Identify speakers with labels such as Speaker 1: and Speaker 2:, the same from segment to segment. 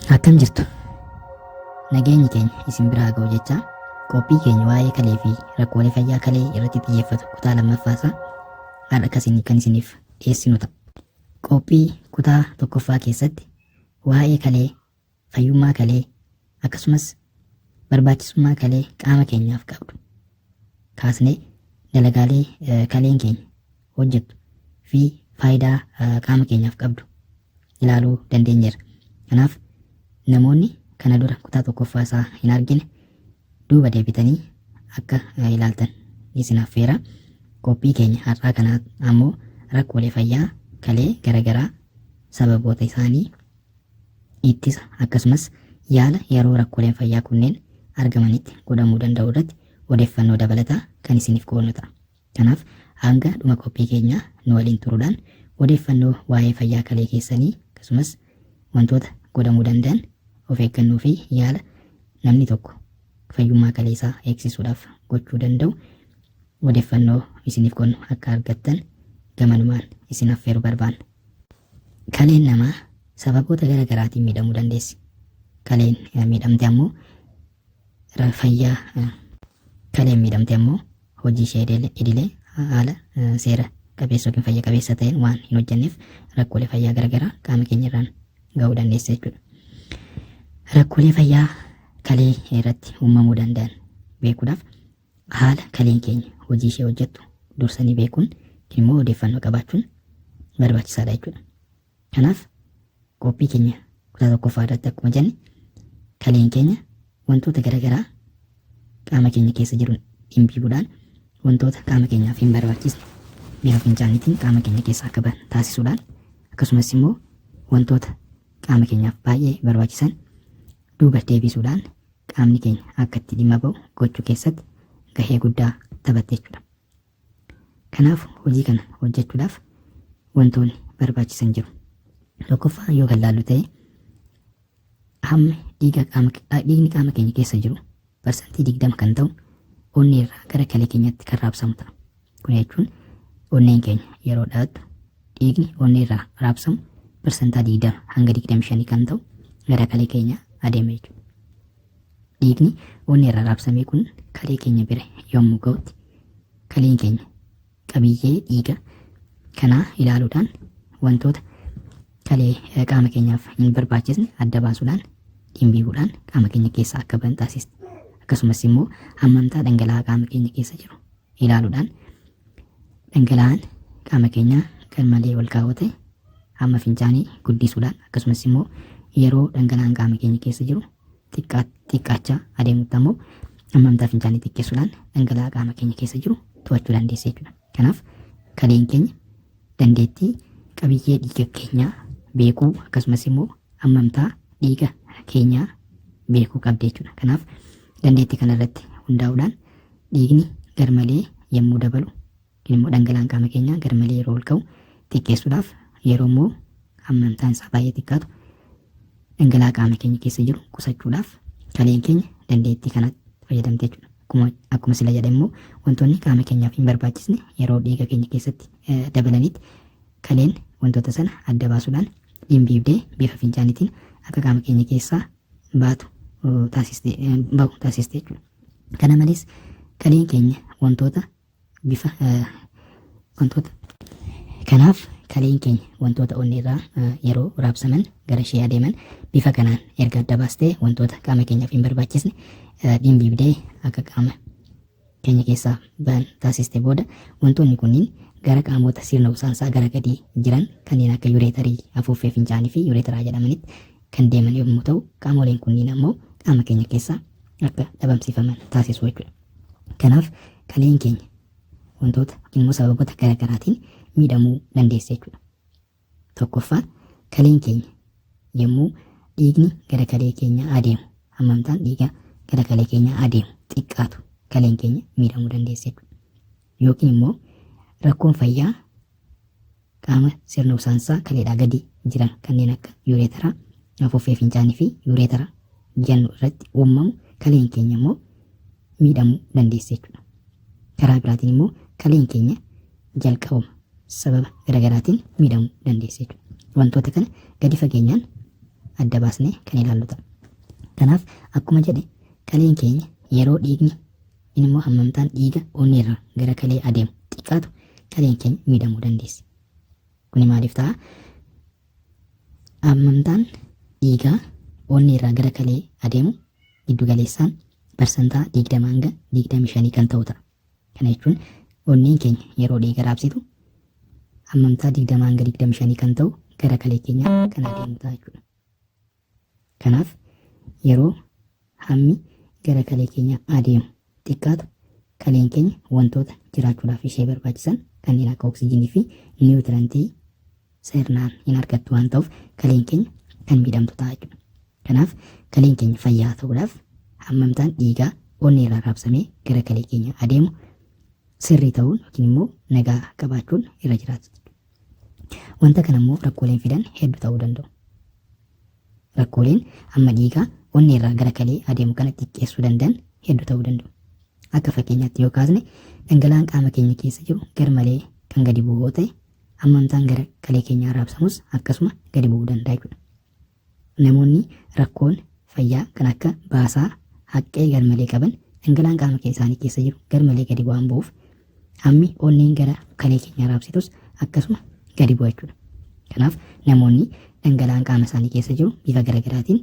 Speaker 1: Akkam jirtu? Nageenyi keenya isin biraa ga'u jechaa qophii keenya waa'ee kalee fi rakkoolee fayyaa kalee irratti xiyyeeffatu kutaa lammaffaasaa har'a kan isiniif dhiyeessinu ta'a. Qophii kutaa tokkoffaa keessatti waa'ee kalee, fayyummaa kalee akkasumas barbaachisummaa kalee qaama keenyaaf qabdu kaasnee dalagaalee kaleen keenya hojjettu fi faayidaa qaama keenyaaf qabdu ilaaluu dandeenyeerra. Kanaaf namoonni kana dura kutaa tokkoffaa isaa hin argine duuba deebitanii akka ilaaltan isin affeera. Qophii keenya har'aa kanaa ammoo rakkoolee fayyaa kalee garaagaraa sababoota isaanii ittisa akkasumas yaala yeroo rakkooleen fayyaa kunneen argamanitti godhamuu danda'u irratti odeeffannoo dabalataa kan isiniif qoodnu ta'a. Kanaaf hanga dhuma qophii keenyaa nu waliin turuudhaan odeeffannoo waa'ee fayyaa kalee keessanii akkasumas wantoota godhamuu danda'an of eeggannoo fi yaala namni tokko fayyummaa kalee isaa eegsisuudhaaf gochuu danda'u odeeffannoo isiniif qoodnu akka argattan gamanumaan isin affeeruu barbaanna. Kaleen namaa sababoota gara garaatiin miidhamuu dandeessi. Kaleen miidhamte ammoo fayyaa kaleen miidhamte ammoo hojii ishee idilee haala seera qabeessa yookiin fayya qabeessa ta'een waan hin hojjenneef rakkoolee fayyaa gara garaa qaama keenya irraan ga'uu dandeessa jechuudha. Rakkoolee fayyaa kalee irratti uumamuu danda'an beekuudhaaf haala kaleen keenya hojii ishee hojjettu dursanii beekuun yookiin immoo odeeffannoo qabaachuun barbaachisaadha jechuudha. Kanaaf qophii keenya kutaa tokkoffaa irratti akkuma jenne kaleen keenya wantoota garaagaraa qaama keenya keessa jiru dhimbiibuudhaan wantoota qaama keenyaaf hin barbaachisne bifa fincaaniitiin qaama keenya keessa akka bahan taasisuudhaan akkasumas immoo wantoota qaama keenyaaf baay'ee barbaachisan duuba deebisuudhaan qaamni keenya akka itti dhimma ba'u gochuu keessatti gahee guddaa taphatte jechuudha. Kanaaf hojii kana hojjechuudhaaf wantoonni barbaachisan jiru. Tokkoffaa yoo kan laallu ta'e hammi dhiiga qaama dhiigni qaama keenya keessa jiru 20% kan ta'u onnee irraa gara kalee keenyatti kan raabsamu ta'a. Kun jechuun onneen keenya yeroo dhalattu dhiigni onnee irraa raabsamu 20% hanga 25 kan ta'u gara kalee keenya adeema jechuudha. Dhiigni onnee irraa raabsame kun kalee keenya bira yommuu ga'utti kaleen keenya qabiyyee dhiiga kanaa ilaaluudhaan wantoota kalee qaama keenyaaf hin barbaachisne adda baasuudhaan dhimbiibuudhaan qaama keenya keessa akka bahan taasisti. Akkasumas immoo hammamtaa dhangala'aa qaama keenya keessa jiru ilaaluudhaan dhangala'aan qaama keenyaa garmalee ol kaa'oo ta'e hamma fincaanii guddisuudhaan akkasumas immoo yeroo dhangala'aan qaama keenya keessa jiru xiqqaachaa adeemutti ammoo hammamtaa fincaanii xiqqeessuudhaan dhangala'aa qaama keenya keessa jiru to'achuu dandeessa jechuudha. Kanaaf kaleen keenya dandeettii qabiyyee dhiiga keenyaa beekuu akkasumas immoo hammamtaa dhiiga keenyaa beekuu qabdi jechuudha. Kanaaf dandeettii kana irratti hundaa'uudhaan dhiigni garmalee yommuu dabalu yookiin immoo dhangala'aan qaama keenyaa garmalee yeroo ol ka'u xiqqeessuudhaaf yeroo immoo hammamtaan isaa baay'ee xiqqaatu dhangala'aa qaama keenya keessa jiru qusachuudhaaf kaleen keenya dandeettii kanatti fayyadamte jechuudha. Akkuma sila jedhe immoo wantoonni qaama keenyaaf hin barbaachisne yeroo dhiiga keenya keessatti dabalanitti kaleen wantoota sana adda baasuudhaan dhimbiibdee bifa fincaaniitiin akka qaama keenya keessaa baatu taasiste bahu taasiste jechuudha. Kana malees kaleen keenya wantoota bifa wantoota kanaaf kaleen keenya wantoota onnee irraa yeroo raabsaman gara ishee adeeman bifa kanaan erga adda baastee wantoota qaama keenyaaf hin barbaachisne dhimbiibdee akka qaama keenya keessaa bahan taasiste booda wantoonni kunniin gara qaamota sirna busaansaa gara gadii jiran kanneen akka yureetarii, afuuffee fincaanii fi yureetaraa jedhamanitti kan deeman yommuu ta'u qaamoleen kunniin ammoo qaama keenya keessaa akka dhabamsiifaman taasisu jechuudha. Kanaaf kaleen keenya wantoota yookiin immoo sababoota garaagaraatiin miidhamuu dandeessa jechuudha. Tokkoffaa kaleen keenya yommuu dhiigni gara kalee keenyaa adeemu hammamtaan dhiiga gara kalee keenyaa adeemu xiqqaatu kaleen keenya miidhamuu dandeessa jechuudha. Yookiin immoo rakkoon fayyaa qaama sirna busaansaa kaleedhaa gadi jiran kanneen akka yuureetaraa, afuuffee fincaanii fi yuureetara jennu irratti uumamu kaleen keenya immoo miidhamuu dandeessa jechuudha. Karaa biraatiin immoo kaleen keenya jalqabuma sababa garaagaraatiin miidhamuu dandeessa jechuudha. Wantoota kana gadi fageenyaan adda baasnee kan ilaallu ta'a. Kanaaf akkuma jedhe kaleen keenya yeroo dhiigni inni immoo hammamtaan dhiiga onneerraa gara kalee adeemu xiqqaatu kaleen keenya miidhamuu dandeessi. Kuni maaliif ta'a? Hammamtaan dhiigaa onneerraa gara kalee adeemu giddu galeessaan parsantaa 20 hanga 25 kan ta'u ta'a. Kana jechuun onneen keenya yeroo dhiiga raabsitu hammamtaa 20 hanga 25 kan ta'u gara kalee keenyaa kan adeemu ta'a jechuudha. Kanaaf yeroo hammi gara kalee keenyaa adeemu xiqqaatu kaleen keenya wantoota jiraachuudhaaf ishee barbaachisan kanneen akka oksijiinii fi niwutirantii sirnaan hin argattu waan ta'uuf kaleen keenya kan miidhamtu ta'a jechuudha. Kanaaf kaleen keenya fayyaa ta'uudhaaf hammamtaan dhiigaa onnee irraa raabsamee gara kalee keenya adeemu sirrii ta'uun yookiin immoo nagaa qabaachuun irra jiraata. Wanta kana immoo rakkooleen fidan hedduu ta'uu danda'u. Rakkooleen amma dhiigaa onnee irraa gara kalee adeemu kana xiqqeessuu danda'an hedduu ta'uu danda'u. Akka fakkeenyaatti yoo kaasne dhangala'aan qaama keenya keessa jiru garmalee kan gadi bu'u yoo ta'e hammamtaan gara kalee keenyaa raabsamus akkasuma gadi bu'uu danda'a jechuudha. Namoonni rakkoon fayyaa kan akka baasaa haqqee garmalee qaban dhangala'aan qaama isaanii keessa jiru garmalee gadi waan bu'uuf hammi onneen gara kalee keenyaa raabsitus akkasuma gadi bu'a jechuudha. Kanaaf namoonni dhangala'aan qaama isaanii keessa jiru bifa garaagaraatiin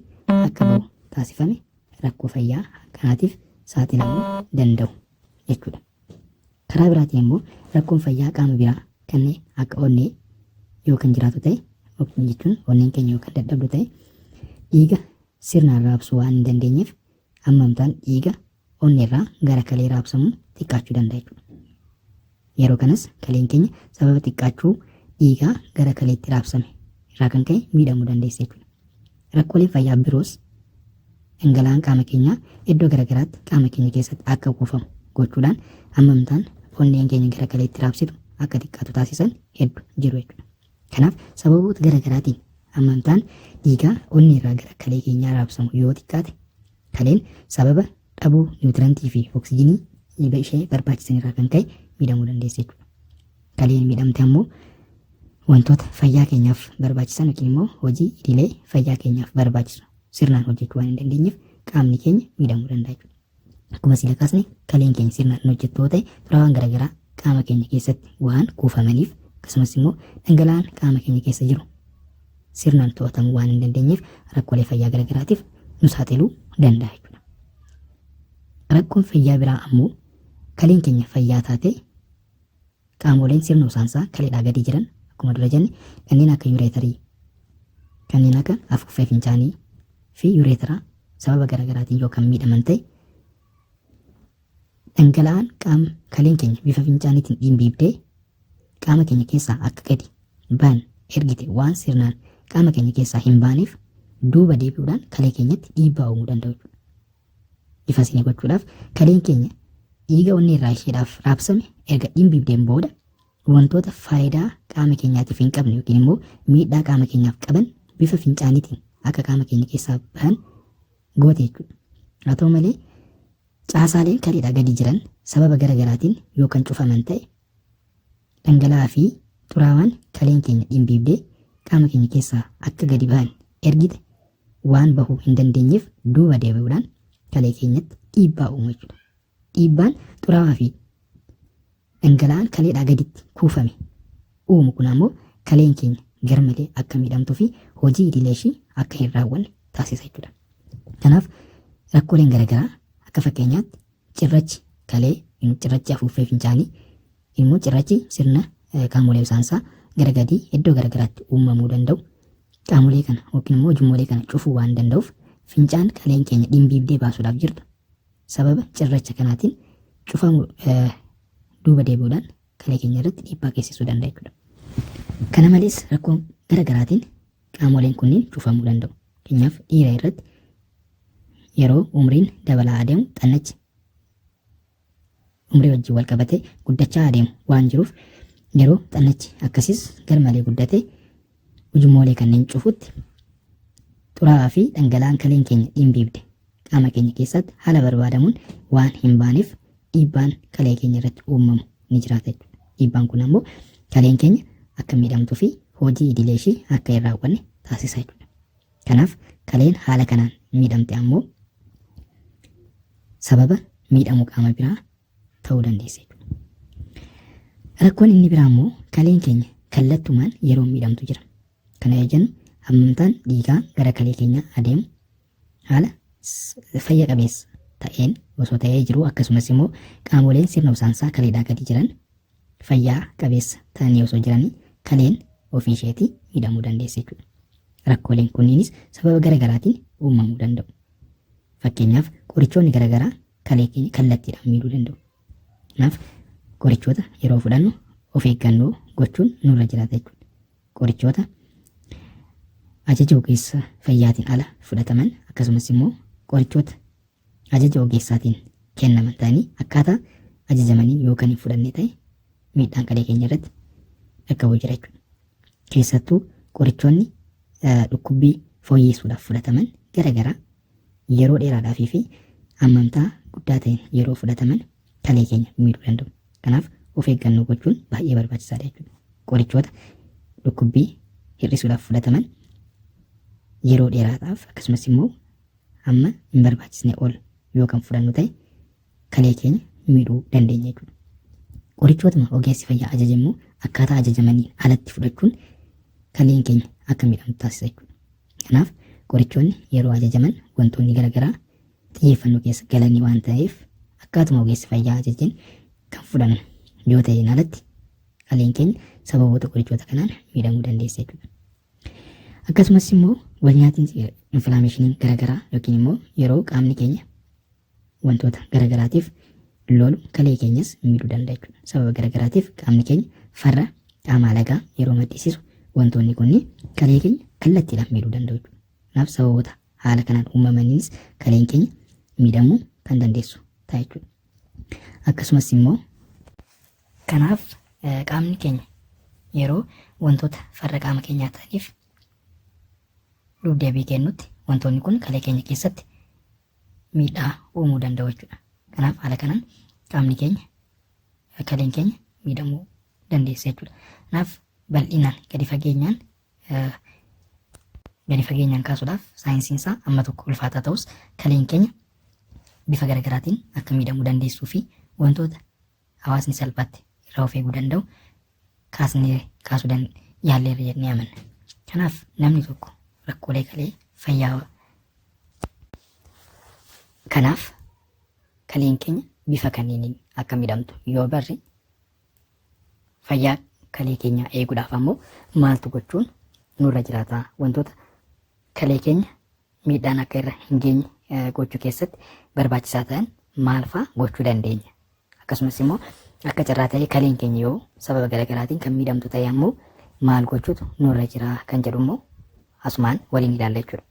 Speaker 1: akka ba'u taasifame rakkoo fayyaa kanaatiif saaxilamuu danda'u jechuudha. Karaa biraatiin immoo rakkoon fayyaa qaama biraa kanneen akka onnee yoo kan jiraatu ta'e yookiin jechuun onneen keenya yoo kan dadhabdu ta'e dhiiga sirnaan raabsuu waan hin dandeenyeef hammamtaan dhiiga onneerraa gara kalee raabsamu xiqqaachuu danda'a jechuudha. Yeroo kanas kaleen keenya sababa xiqqaachuu dhiigaa gara kaleetti raabsame irraa kan ka'e miidhamuu dandeessa jechuudha. Rakkooleen fayyaa biroos dhangala'aan qaama keenyaa iddoo garaagaraatti qaama keenya keessatti akka kuufamu gochuudhaan hammamtaan onneen keenya gara kaleetti raabsitu akka xiqqaatu taasisan hedduu jiru jechuudha. Kanaaf sababoota garaagaraatiin hammamtaan dhiigaa onnee irraa gara kalee keenyaa raabsamu yoo xiqqaate kaleen sababa dhabuu niwutirantii fi oksijiinii dhiiga ishee barbaachisan irraa kan ka'e miidhamuu dandeessi jechuudha. Kaleen miidhamte ammoo wantoota fayyaa keenyaaf barbaachisan yookiin immoo hojii idilee fayyaa keenyaaf barbaachisu sirnaan hojjechuu waan hin dandeenyeef qaamni keenya miidhamuu danda'a jechuudha. Akkuma sila kaasne kaleen keenya sirnaan hin hojjettu yoo ta'e xuraawaan garaagaraa qaama keenya keessatti waan kuufamaniif akkasumas immoo dhangala'aan qaama keenya keessa jiru sirnaan to'atamuu waan hin dandeenyeef rakkoolee fayyaa garaagaraatiif nu saaxiluu danda'a jechuudha. Rakkoon fayyaa biraa ammoo kaleen keenya fayyaa taatee qaamoleen sirna usaansaa kaleedhaa gadi jiran akkuma dura jenne kanneen akka yureetarii, kanneen akka afuuffee fincaanii fi yureetaraa sababa garaagaraatiin yoo kan miidhaman ta'e dhangala'aan qaama kaleen keenya bifa fincaaniitiin dhimbiibdee qaama keenya keessaa akka gadi ba'an ergite waan sirnaan qaama keenya keessaa hin baaneef duuba deebi'uudhaan kalee keenyatti dhiibbaa uumuu danda'u jechuudha. Ifa isinii gochuudhaaf kaleen keenya dhiiga onnee irraa isheedhaaf raabsame erga dhimbiibdeen booda wantoota faayidaa qaama keenyaatiif hin qabne yookiin immoo miidhaa qaama keenyaaf qaban bifa fincaaniitiin akka qaama keenya keessaa bahan goote jechuudha. Haa ta'u malee caasaaleen kaleedhaa gadi jiran sababa gara garaatiin yoo kan cufaman ta'e dhangala'aa fi xuraawaan kaleen keenya dhimbiibdee qaama keenya keessaa akka gadi bahan ergite waan bahuu hin dandeenyeef duuba deebi'uudhaan kalee keenyatti dhiibbaa uumu jechuudha. Dhiibbaan xuraawaa fi dhangala'aan kaleedhaa gaditti kuufame uumu kun ammoo kaleen keenya garmalee akka miidhamtuu fi hojii idilee ishii akka hin raawwanne taasisa jechuudha. Kanaaf rakkooleen garaagaraa akka fakkeenyaatti cirrachi kalee, cirrachi afuuffee fincaanii, immoo cirrachi sirna qaamolee usaansaa gara gadii iddoo garaagaraatti uumamuu danda'u. Qaamolee kana yookiin immoo ujummoolee kana cufuu waan danda'uuf fincaan kaleen keenya dhimbiibdee baasuudhaaf jirtu sababa cirracha kanaatiin cufamu duuba deebi'uudhaan kalee keenya irratti dhiibbaa geessisuu danda'a jechuudha. Kana malees rakkoo gara garaatiin qaamoleen kunniin cufamuu danda'u. Fakkeenyaaf dhiira irratti yeroo umriin dabalaa adeemu xannachi umrii wajjin wal qabatee guddachaa adeemu waan jiruuf yeroo xannachi akkasiis garmalee guddate ujummoolee kanneen cufutti xuraawaa fi dhangala'aan kaleen keenya dhimbiibde qaama keenya keessatti haala barbaadamuun waan hin baaneef dhiibbaan kalee keenya irratti uumamu ni jiraata jechuudha. Dhiibbaan kun ammoo kaleen keenya akka miidhamtuu fi hojii idilee ishii akka hin raawwanne taasisa jechuudha. Kanaaf kaleen haala kanaan miidhamte ammoo sababa miidhamuu qaama biraa ta'uu dandeessa jechuudha. Rakkoon inni biraa immoo kaleen keenya kallattumaan yeroo miidhamtu jira. Kana yoo jennu hammamtaan dhiigaa gara kalee keenyaa adeemu haala fayya qabeessa ta'een osoo ta'ee jiru, akkasumas immoo qaamoleen sirna usaansaa kaleedhaa gadi jiran fayyaa qabeessa ta'anii osoo jiranii kaleen ofii isheetii miidhamuu dandeessa jechuudha. Rakkooleen kunniinis sababa gara garaatiin uumamuu danda'u. Fakkeenyaaf, qorichoonni gara garaa kalee keenya kallattiidhaan miidhuu danda'u. Kanaaf qorichoota yeroo fudhannu of eeggannoo gochuun nurra jiraata jechuudha. Qorichoota ajaja ogeessa fayyaatiin ala fudhataman, akkasumas immoo qorichoota ajaja ogeessaatiin kennaman ta'anii akkaataa ajajamanii yoo kan hin fudhanne ta'e miidhaan kalee keenya irratti dhaqqabuu jira jechuudha. Keessattuu qorichoonni dhukkubbii fooyyessuudhaaf fudhataman gara garaa yeroo dheeraadhaafii fi hammamtaa guddaa ta'een yeroo fudhataman kalee keenya miidhuu danda'u. Kanaaf of eeggannoo gochuun baay'ee barbaachisaadha jechuudha. Qorichoota dhukkubbii hir'isuudhaaf fudhataman yeroo dheeraadhaaf akkasumas immoo hamma hin barbaachisne ol yoo kan fudhannu ta'e kalee keenya miidhuu dandeenya jechuudha. Qorichootuma ogeessi fayyaa ajaje immoo akkaataa ajajamaniin alatti fudhachuun kaleen keenya akka miidhamtu taasisa jechuudha. Kanaaf qorichoonni yeroo ajajaman wantoonni garaagaraa xiyyeeffannoo keessa galanii waan ta'eef akkaatuma ogeessi fayyaa ajajeen kan fudhannu yoo ta'een alatti kaleen keenya sababoota qorichoota kanaan miidhamuu dandeessa jechuudha. Akkasumas immoo walnyaatiin inflameeshiniin garaagaraa yookiin immoo yeroo qaamni keenya wantoota garagaraatiif lolu kalee keenyas miidhuu danda'a jechuudha. Sababa garagaraatiif qaamni keenya farra qaama alagaa yeroo maddisiisu wantoonni kunniin kalee keenya kallattiidhaan miidhuu danda'u jechuudha. Kanaaf sababoota haala kanaan uumamaniinis kaleen keenya miidhamuu kan dandeessu ta'a jechuudha. Akkasumas immoo kanaaf qaamni keenya yeroo wantoota farra qaama keenyaa ta'aniif duub-deebii kennutti wantoonni kun kalee keenya keessatti miidhaa uumuu danda'u jechuudha. Kanaaf haala kanaan qaamni keenya, kaleen keenya miidhamuu dandeessa jechuudha. Kanaaf bal'inaan gadi fageenyaan kaasuudhaaf saayinsiin isaa amma tokko ulfaataa ta'us, kaleen keenya bifa garaagaraatiin akka miidhamuu dandeessuu fi wantoota hawaasni salphaatti irraa of eeguu danda'u kaasnee kaasuu yaalleerra jennee amanna. Kanaaf namni tokko rakkoolee kalee fayyaa Kanaaf kaleen keenya bifa kanneeniin akka miidhamtu yoo barre, fayyaa kalee keenyaa eeguudhaaf ammoo maaltu gochuun nurra jiraata? Wantoota kalee keenya miidhaan akka irra hin geenye gochuu keessatti barbaachisaa ta'an maal fa'aa gochuu dandeenya? Akkasumas immoo akka carraa ta'ee kaleen keenya yoo sababa garaagaraatiin kan miidhamtu ta'e ammoo maal gochuutu nurra jira kan jedhu immoo asumaan waliin ilaalla jechuudha.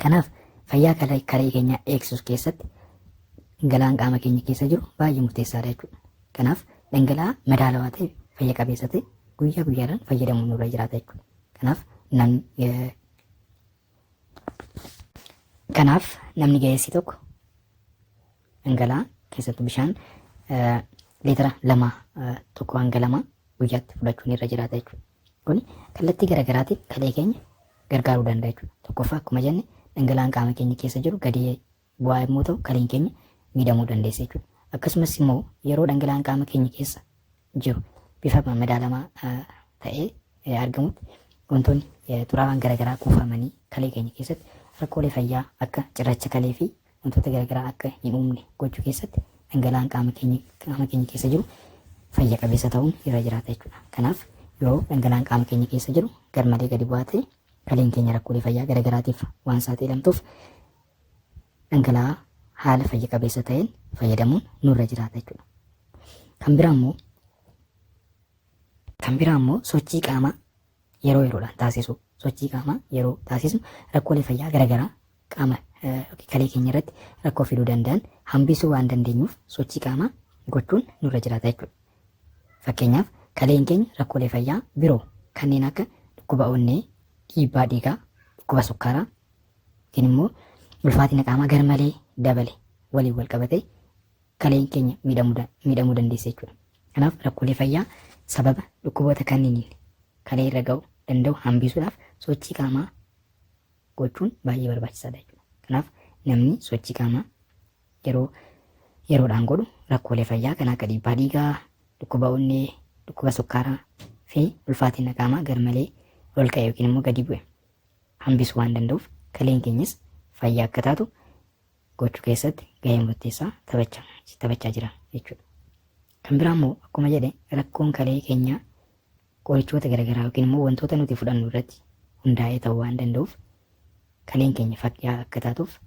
Speaker 1: Kanaaf fayyaa kalee keenyaa eegsisuu keessatti dhangala'aan qaama keenya keessa jiru baay'ee murteessaadha jechuudha. Kanaaf dhangala'aa madaalawaa ta'e, fayya qabeessa ta'e guyyaa guyyaadhaan fayyadamuun nurra jiraata jechuudha. Kanaaf namni ga'eessi tokko dhangala'aa, keessattuu bishaan liitira 2.1 hanga 2 guyyaatti fudhachuun irra jiraata jechuudha. Kun kallattii garaagaraatiin kalee keenya gargaaruu danda'a jechuudha. Tokkoffaa, akkuma jenne dhangala'aan qaama keenya keessa jiru gadi bu'aa yommuu ta'u kaleen keenya miidhamuu dandeessa jechuudha. Akkasumas immoo yeroo dhangala'aan qaama keenya keessa jiru bifa madaalamaa ta'ee argamutti wantoonni xuraawaan garaagaraa kuufamanii kalee keenya keessatti rakkoolee fayyaa akka cirracha kalee fi wantoota garaagaraa akka hin uumne gochuu keessatti dhangala'aan qaama keenya keessa jiru fayya qabeessa ta'uun irra jiraata jechuudha. Kanaaf yoo dhangala'aan qaama keenya keessa jiru garmalee gadi bu'aa ta'e kaleen keenya rakkoolee fayyaa garaagaraatiif waan saaxilamtuuf dhangala'aa haala fayya qabeessa ta'een fayyadamuun nurra jiraata jechuudha. Kan biraa immoo sochii qaamaa yeroo yeroodhaan taasisu. Sochii qaamaa yeroo taasisnu rakkoolee fayyaa garaagaraa qaama kalee keenya irratti rakkoo fiduu danda'an hambisuu waan dandeenyuuf sochii qaamaa gochuun nurra jiraata jechuudha. Fakkeenyaaf, kaleen keenya rakkoolee fayyaa biroo kanneen akka dhukkuba onnee, dhiibbaa dhiigaa, dhukkuba sukkaaraa yookiin immoo ulfaatina qaamaa garmalee dabale waliin wal qabatee kaleen keenya miidhamuu dandeessa jechuudha. Kanaaf rakkoolee fayyaa sababa dhukkuboota kanneeniin kalee irra ga'uu danda'u hambisuudhaaf sochii qaamaa gochuun baay'ee barbaachisaadha jechuudha. Kanaaf namni sochii qaamaa yeroo yeroodhaan godhu rakkoolee fayyaa kan akka dhiibbaa dhiigaa, dhukkuba onnee, dhukkuba sukkaaraa fi ulfaatina qaamaa garmalee ol ka'e yookiin immoo gadi bu'e hambisuu waan danda'uuf kaleen keenyas fayyaa akka taatu gochuu keessatti gahee murteessaa taphachaa jira jechuudha. Kan biraa immoo akkuma jedhe rakkoon kalee keenyaa qorichoota garaagaraa yookiin immoo wantoota nuti fudhannu irratti hundaa'ee ta'uu waan danda'uuf kaleen keenya fayyaa akka taatuuf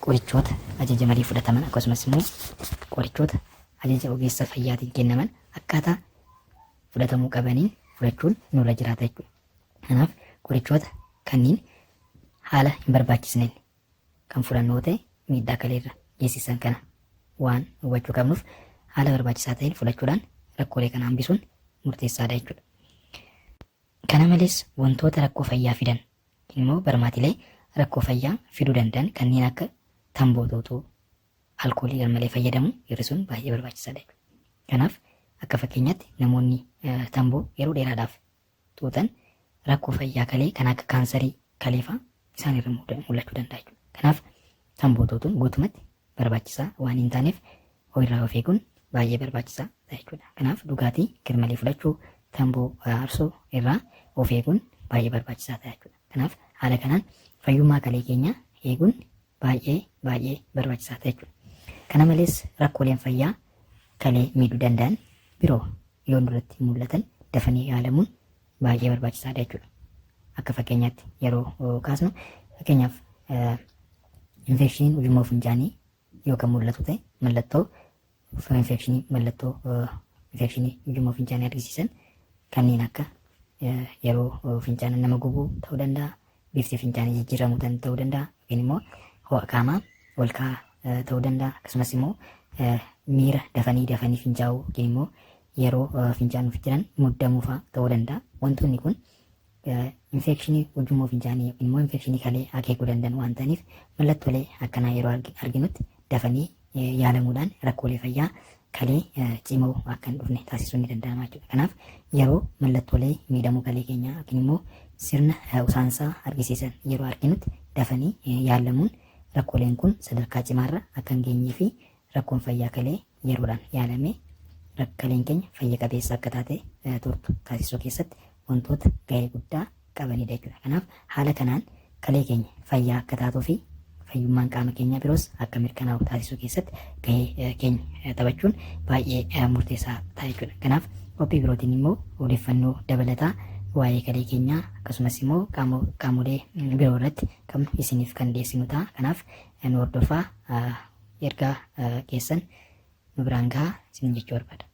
Speaker 1: qorichoota ajaja malee fudhataman akkasumas immoo qorichoota ajaja ogeessa fayyaatiin kennaman akkaataa fudhatamuu qabaniin fudhachuun nurra jiraata jechuudha. Kanaaf qorichoota kanneen haala hin barbaachisneen kan fudhannu yoo ta'e miidhaa kaleerra geessisan kana waan hubachuu qabnuuf haala barbaachisaa ta'een fudhachuudhaan rakkoolee kana hambisuun murteessaadha jechuudha. Kana malees wantoota rakkoo fayyaa fidan immoo barmaatilee rakkoo fayyaa fiduu danda'an kanneen akka tamboo xuuxuu, alkoolii garmalee fayyadamu hir'isuun baay'ee barbaachisaadha jechuudha. Kanaaf akka fakkeenyaatti namoonni tamboo yeroo dheeraadhaaf xuuxan rakkoo fayyaa kalee kan akka kaansarii kalee fa'aa isaan irra mul'achuu danda'a jechuudha. Kanaaf tamboo xuuxuun guutumatti barbaachisaa waan hin taaneef ho'irraa of eeguun baay'ee barbaachisaa ta'a jechuudha. Kanaaf dhugaatii garmalee fudhachuu, tamboo aarsuu irraa of eeguun baay'ee barbaachisaa ta'a jechuudha. Kanaaf haala kanaan fayyummaa kalee keenyaa eeguun baay'ee baay'ee barbaachisaa ta'a jechuudha. Kana malees rakkooleen fayyaa kalee miidhuu danda'an biroo yoo nurratti mul'atan dafanii yaalamuun baay'ee barbaachisaadha jechuudha. Akka fakkeenyaatti yeroo kaasnu, fakkeenyaaf infekshiniin ujummoo fincaanii yoo kan mul'atu ta'e, mallattoo infekshinii ujummoo fincaanii argisiisan kanneen akka yeroo fincaan nama gubuu ta'uu danda'a, bifti fincaanii jijjiiramuu ta'uu danda'a, yookiin immoo ho'a qaamaa ol ka'aa ta'uu danda'a, akkasumas immoo miira dafanii dafanii fincaa'uu yookiin immoo yeroo fincaanuuf jiran muddamuu fa'aa ta'uu danda'a. Wantoonni kun infekshinii ujummoo fincaanii yookiin immoo infekshinii kalee akeekuu danda'an waan ta'aniif mallattoolee akkanaa yeroo arginutti dafanii yaalamuudhaan rakkoolee fayyaa kalee cimoo akka hin dhufne taasisuun ni danda'ama jechuudha. Kanaaf yeroo mallattoolee miidhamuu kalee keenyaa yookiin immoo sirna usaansaa argisiisan yeroo arginutti dafanii yaalamuun rakkooleen kun sadarkaa cimaarra akka hin geenyee fi rakkoon fayyaa kalee yeroodhaan yaalamee kaleen keenya fayya qabeessa akka taate turtu taasisuu keessatti wantoota gahee guddaa qabanidha jechuudha. Kanaaf haala kanaan kalee keenya fayyaa akka taatuu fi fayyummaan qaama keenyaa biroos akka mirkanaa'u taasisuu keessatti gahee keenya taphachuun baay'ee murteessaa ta'a jechuudha. Kanaaf qophii birootiin immoo odeeffannoo dabalataa waa'ee kalee keenyaa akkasumas immoo qaamolee biroo irratti qabnu isiniif kan dhiyeessinu ta'a. Kanaaf nu hordofaa, ergaa keessan nu biraan gahaa isin jechuu barbaada.